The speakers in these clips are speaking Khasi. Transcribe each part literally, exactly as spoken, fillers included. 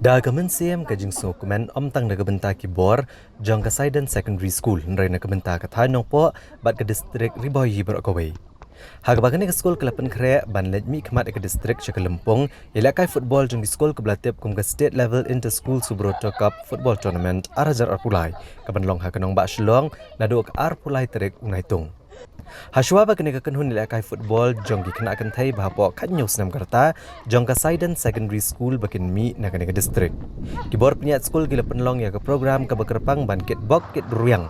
Da ka mynsiem ka jingsngewkmen ym tang na ka bynta ki bor jong ka Saiden Secondary School, hynrei na ka bynta ka thaiñ Nongpoh bad ka distrik Ri Bhoi hi baroh kawei. Ha kaba kane ka skul ka la pynkhreh ban leit mihkhmat ïa ka distrik sha ka lympung ïalehkai football jong ki skul kaba la tip kum ka State Level Inter School Subroto Cup Football Tournament ar hajar arphew lai, kaban long ha ka nongbah Shillong naduh ka arphew lai tarik u Naitung. Hashwa ba kane ka kynhun ïalehkai football jong ki khynnah kynthei ba hapoh khathynñiew snem ka rta jong ka Saiden Secondary School ba kin mih na kane ka distrik, ki bor pynïaid skul ki la pynlong ïa ka program kaba kyrpang ban kitbok kitrwiang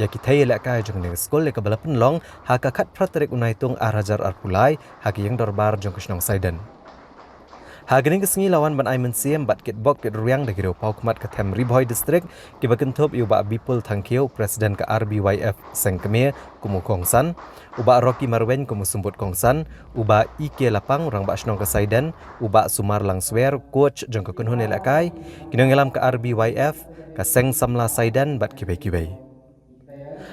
ïa ki thei ïalehkai jong kane ka skul, ïa kaba la pynlong ha ka khatphra tarik u Naitung ar hajar arphew lai ha ka ïing dorbar jong ka shnong Saiden. Ha kane ka sngi la wan ban ai mynsiem bad kitbok kitrwiang da ki riewpawkhmat ka them Ri Bhoi District, kiba kynthup ïa u Bah Bipul Thangkhiew, President ka R B Y F Sengkmie, kum u kongsan, u Bah Rocky Marwein kum u symbud kongsan, u Bah E K Lapang, u Rangbah Shnong ka Saiden, u Bah Sumar Langswer, coach jong ka kynhun ïalehkai, ki nongïalam ka R B Y F, ka Seng Samla Saiden bad kiwei kiwei.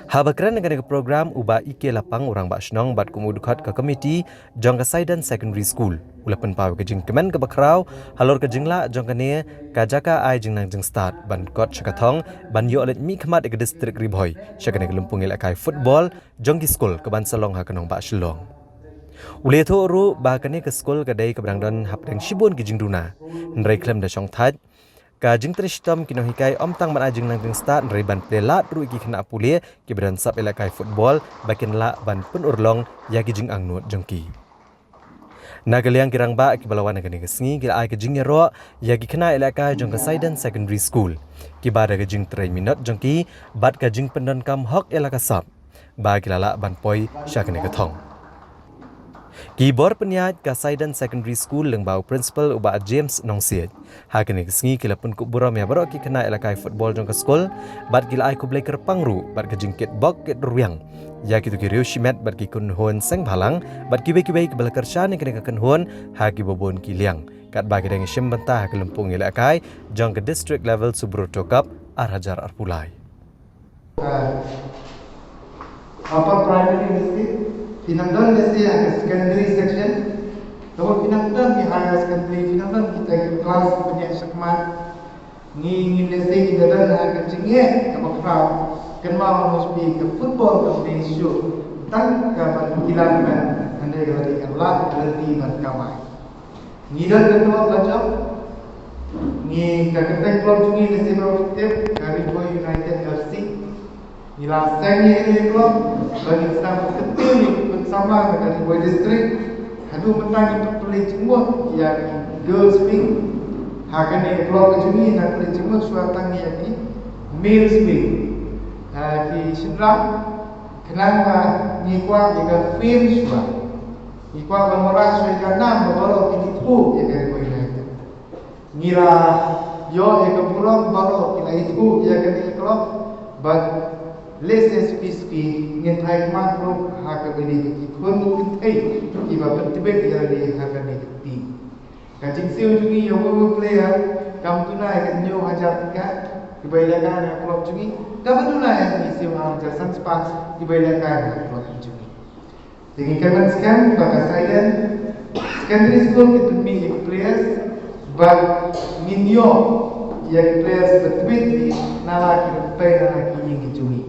Haba kren ha kane ka program, u Bah E K Lapang, u Rangbah Shnong bad kum u dkhot ka komiti jong ka Saiden Secondary School, u la pynpaw ïa ka jingkmen kaba khraw halor ka jinglah jong kane ka jaka ai jingnang jingstad ban kot sha ka thong ban ïoh leit mihkhmat ïa ka distrik Ri Bhoi sha kane ka lympung ïalehkai football jong ki skul kaban sa long ha ka nongbah Shillong. U la ïathuh ruh ba kane ka skul ka dei kaba dang don hapdeng shibun ki jingduna, hynrei khlem da shongthait ka jingtrei shitom ki nonghikai ym tang ban ai jingnang jingstad, hynrei ban plie lad ruh ïa ki khynnah pule kiba don sap ïalehkai football ba kin lah ban pynurlong ïa ki jingangnud jong ki. Na ka liang ki rangbah kiba la wan ha kane ka sngi ki la ai ka jingïaroh ïa ki khynnah ïalehkai jong ka Saiden Secondary School, kiba da ka jingtrei minot jong ki bad ka jingpyndonkam hok ïa la ka sap, ba ki la lah ban poi sha kane ka thong. Ki bor pynïaid ka Saiden Secondary School lyngba u principal u Bah James Nongsiej, ha kane ka sngi ki la pynkup burom ïa baroh ki khynnah ïalehkai football jong ka skul bad ki la ai khublei kyrpang ruh bad ka jingkitbok kitrwiang ïa kito ki riew shimet bad ki kynhun seng bhalang bad kiwei kiwei kiba la kyrshan ïa kane ka kynhun ha kiba bun ki liang, katba ki dang ïashim bynta ha ka lympung ïalehkai jong ka District Level Subroto Cup ar hajar arphew lai. Upper primary lehse, phi nang don lehse ha ka secondary section, kaba phi nang don ki higher secondary, phi nang don kita ki class pynïaid shakhmat. Ngi, ngi lehse ngi da don ha ka jingeh kaba khraw, kynmaw ngi shu phi ka football kam dei shuh tang ka ban ki lan ban, hynrei ka dei ka lad lynti ban kamai. Ngi don ka club la jop. Ngi, ka kyrteng club jong ngi lehse baroh phi tip, ka Ri Bhoi United F C. Ngi la seng ïa kane ka club ba ngin sa pynkyntiew ïa ki khun samla na ka Ri Bhoi District. Haduh mynta ngim pat pynleit jingmut ïa ki girls wing. Ha kane ka club ka jong ngi ngin pynleit jingmut shuwa tang ïa ki males wing. Ha ki shynrang, khnang ba ngi kwah ïa ka fame shuwa. Ngi kwah ban wanrah shuwa ïa ka nam ba baroh kin ithuh ïa ka Ri Bhoi United. Ngi la ïoh ïa ka burom, baroh ki la ithuh ïa kane ka club, bad lehse suki suki ngin thait mat ruh ha kaba ïadei bad ki khun kynthei kiba pyntbit ïa lade ha kane ka team. Ka jingsiew jong ngi ïa uwei uwei u player kam duna ïa ka hynñiew hajar tyngka kiba ïalehkai na ka club jong ngi, kaba duna ïa ngi siew ar hajar san spah kiba ïalehkai na ka club jong ngi. Te ngi kyrmen skhem ba ka Saiden Secondary School ki pynmih ïa ki players, bad ngin ïoh ïa ki players ba tbit hi na la ki rympei na la ki ïing ki jong ngi.